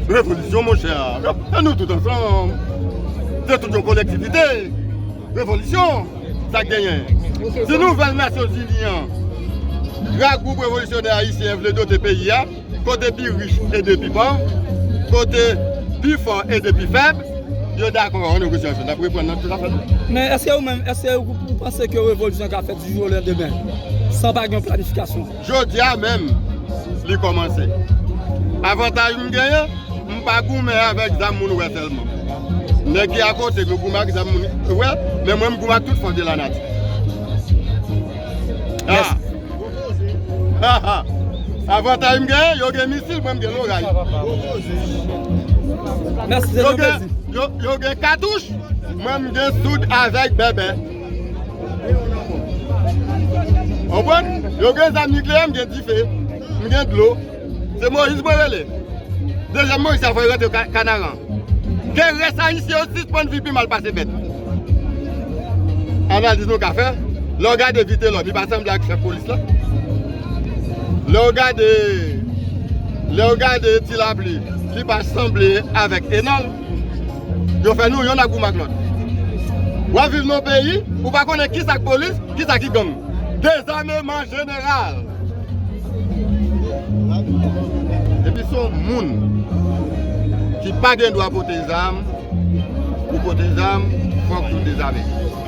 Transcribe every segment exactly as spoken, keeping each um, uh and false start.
Revolisyon, monchè. E nou tout ansanm. Se tout yon kolektivite. Revolisyon. Sa k genyen. Si Nouvèl Nasyonzini an, gran gwoup revolisyonè ayisyen vle dote peyi a, kote pi rich ede pi pòv, kote pi fò ede pi fèb, yo dakò an negosyasyon. N ap reprann nan tout afè nou. Men èske ou menm, èske ou, ou panse ke revolisyon ka fèt di jou o landemen, san pa gen yon planifikasyon? Jodi a menm, li kòmanse. Avantaj m genyen, m pa goumen avèk zam moun wè sèlman. Nèg ki akote m, yo goumen ak zam moun wè, men mwen, m goumen ak tout fòs de lanati. Ah! Avantaj m genyen, yo gen misil, mwen m gen loray. Mèsi, se yon plezi. Yo gen katouch, mwen m gen soud avèk bèbè. Konprann? Yo gen zam nikleyè, m gen dife, m gen dlo. Se Moyiz mwen rele. Dezyèm Moyiz sa fò yo rantre Kanaran. Ke rès ayisyen yo sispann viv pi mal pase bèt. Analiz nou ka fè, lè w gade Vitelòm, li pa sanble ak chèf polis la. Lè w gade, lè w gade Ti Lapli, li pa sanble avèk Enòl. Yo fè nou yonn ap goumen ak lòt. W ap viv nan yon peyi, ou pa konnen kisa k polis, kisa ki gang. Dezameman jeneral. Epi se yon moun ki pa gen dwa pote zam, pou pote zam, fòk nou dezame.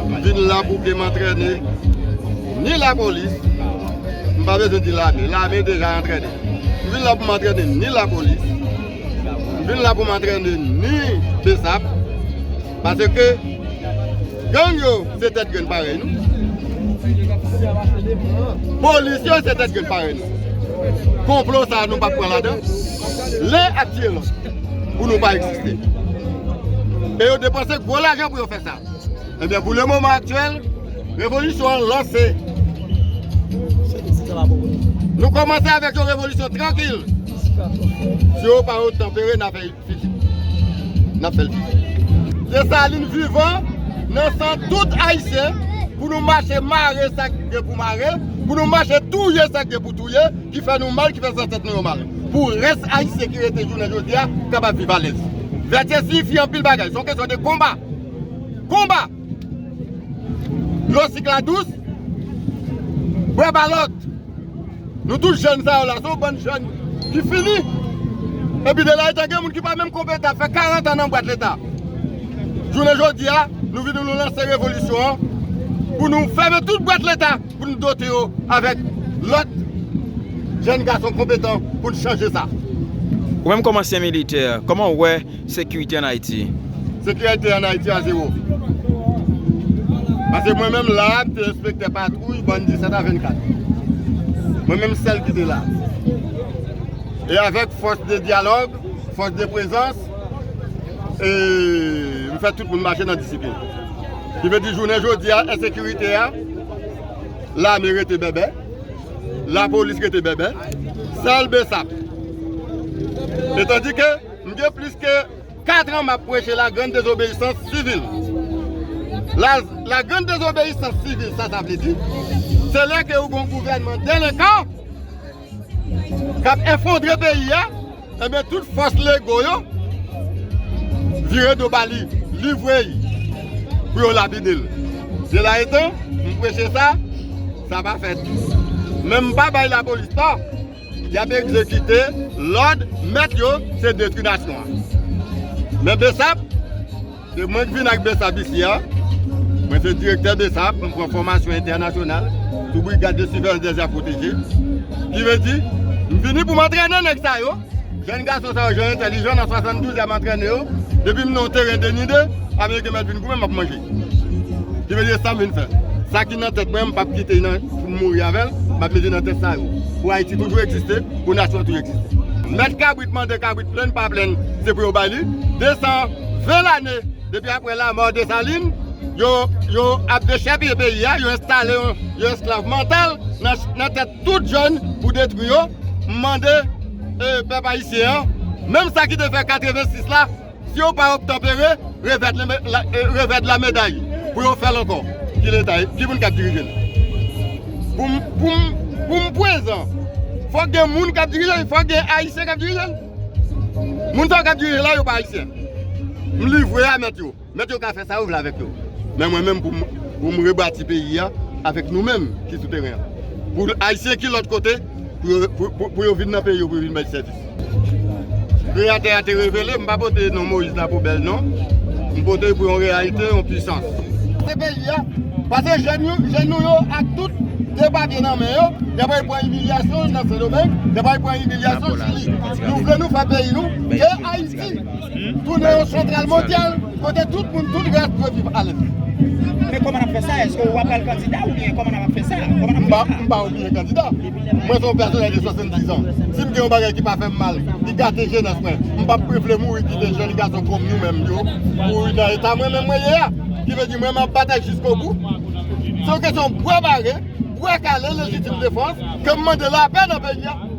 M vin la pou ke m antrène ni lapolis, m pa bezwen di lame, lame deja antrène. M vin la pou m antrène ni lapolis, m vin la pou m antrène ni besap, paske gang yo se tèt grenn parèy nou. Polis yo se tèt grenn parèy nou. Konplo sa a nou p ap pran ladan. Len ap tiye lòt pou nou pa egziste. E yo depanse gwo lajan pou yo fè sa. Ebyen, pou le moman aktyèl, revolisyon an lanse. Nou kòmanse avèk yon revolisyon trankil. Si yo pa otanpere, n a fè fizik. N ap fè l fizik. Desalin vivan nan san tout Ayisyen pou nou mache mare sa k gen pou mare, pou nou mache touye sa k gen pou touye, ki fè nou mal, ki fè zansèt nou yo mal. Pou rès Ayisyen ki rete jounen jodi a kapab viv alèz. Vètyè siyifi anpil bagay. Se yon kesyon de konba. Konba! Dlo sik la dous, bwè balòt. Nou tout jèn sa yo la, se yon bann jèn ki fini. Epi de la etan gen moun ki pa menm konpetan, ap fè karant an nan bwat Leta. Jounen jodi a, nou vin nou lanse revolisyon an pou nou fèmen tout bwat Leta, pou nou dote yo avèk lòt jèn gason konpetan pou n chanje sa. Ou menm kòm ansyen militè, kòman w wè sekirite ann Ayiti? Sekirite ann Ayiti a zewo. Paske mwen menm la, m te enspektè patwouy, bann disèt a vennkat. Mwen menm sèl ki te la. E avèk fòs de dyalòg, fòs de prezans, e m fè tout moun mache nan disiplin. Ki vle di jounen jodi a, ensekirite a, lame rete bèbè, lapolis rete bèbè, sèl besap. E tandike m gen plis ke kat an m ap preche la grande désobéissance civile. La, la grande désobéissance civile, sa sa vle di, se lè ke ou gon gouvènman delenkan k ap efondre peyi a, ebyen, tout fòs lego yo vire do ba li, livre l pou yo lapide l. De la etan, m preche sa, sa pa fèt. Men m pa bay lapolis tò. Y ap egzekite lòd mèt yo, se detwi nasyon an. Men besap, se mwen k vin ak besap isi a. Mwen se direktè besap, m pran fòmasyon entènasyonal sou Brigade de Surveillance des Aires Protégées. Ki vle di, m vini pou m antrene nèg sa yo. Jèn gason sa yo, jèn entèlijan, nan swasanndouz y ap antrene yo. Depi m nan yon teren denide, Ameriken mèt vin goumen, m ap manje. Ki vle di sa m vin fè. Sa ki nan tèt mwen, m p ap kite nan, pou m mouri avè l, m ap mete nan tèt sa yo. Pou Ayiti toujou egziste, pou nasyon an toujou egziste. Mèt kabrit mande kabrit plenn pa plenn, se pou yo bay li. Desan ven lane depi aprè lanmò Desalin, yo, yo ap dechèpiye peyi a, yo enstale yon, yon esklav mantal nan, nan tèt tout jèn pou detwi yo. M mande, e, pèp ayisyen an, menm sa ki te fè katrevensis la, si yo pa obtanpere, revèd la, la, e, revèd la meday pou yo fè l ankò. Ki leta, ki moun k ap dirije l? Pou m, pou m, pou m prezan, Fòk gen moun k ap dirije l, fòk gen Ayisyen k ap dirije l. Moun sa yo k ap dirije la, yo pa Ayisyen. M livre a mèt yo. Mèt yo ka fè sa yo vle avèk yo. Men mwen menm, pou m, pou m rebati peyi a avèk nou menm ki sou teren an. Pou Ayisyen ki lòt kote, pou yo, pou, pou, pou yo vin nan peyi yo, pou yo vin bay sèvis. Kreyatè a te revele, m pa pote non Moyiz la pou bèl non. M pote pou yon reyalite, yon pwisans. Se peyi a, pase jèn yo, jèn nou yo ak tout de papye nan men yo, y ap al pran imilyasyon nan Sendomeng, y ap al pran imilyasyon Chili. Nou vle nou fè peyi nou, ke Ayiti tounen yon santral mondyal, kote tout moun, tout ras dwe viv alèz. Men kòman n ap fè sa? Èske w ap al kandida oubyen kòman n ap fè sa? Kòman n ap fè sa? M pa, m pa obliye kandida. Mwen se yon pèsonèl de swasanndiz an. Si m gen yon bagay ki pa fè m mal, ki gate jenès mwen, m p ap vle mouri kite jèn gason kòm nou menm yo mouri nan eta mwen menm mwen ye a. Ki vle di mwen m ap batay jiskobou. Se yon kesyon bwè bare, bwè kale, lejitim defans, ke m mande lapè nan peyi a.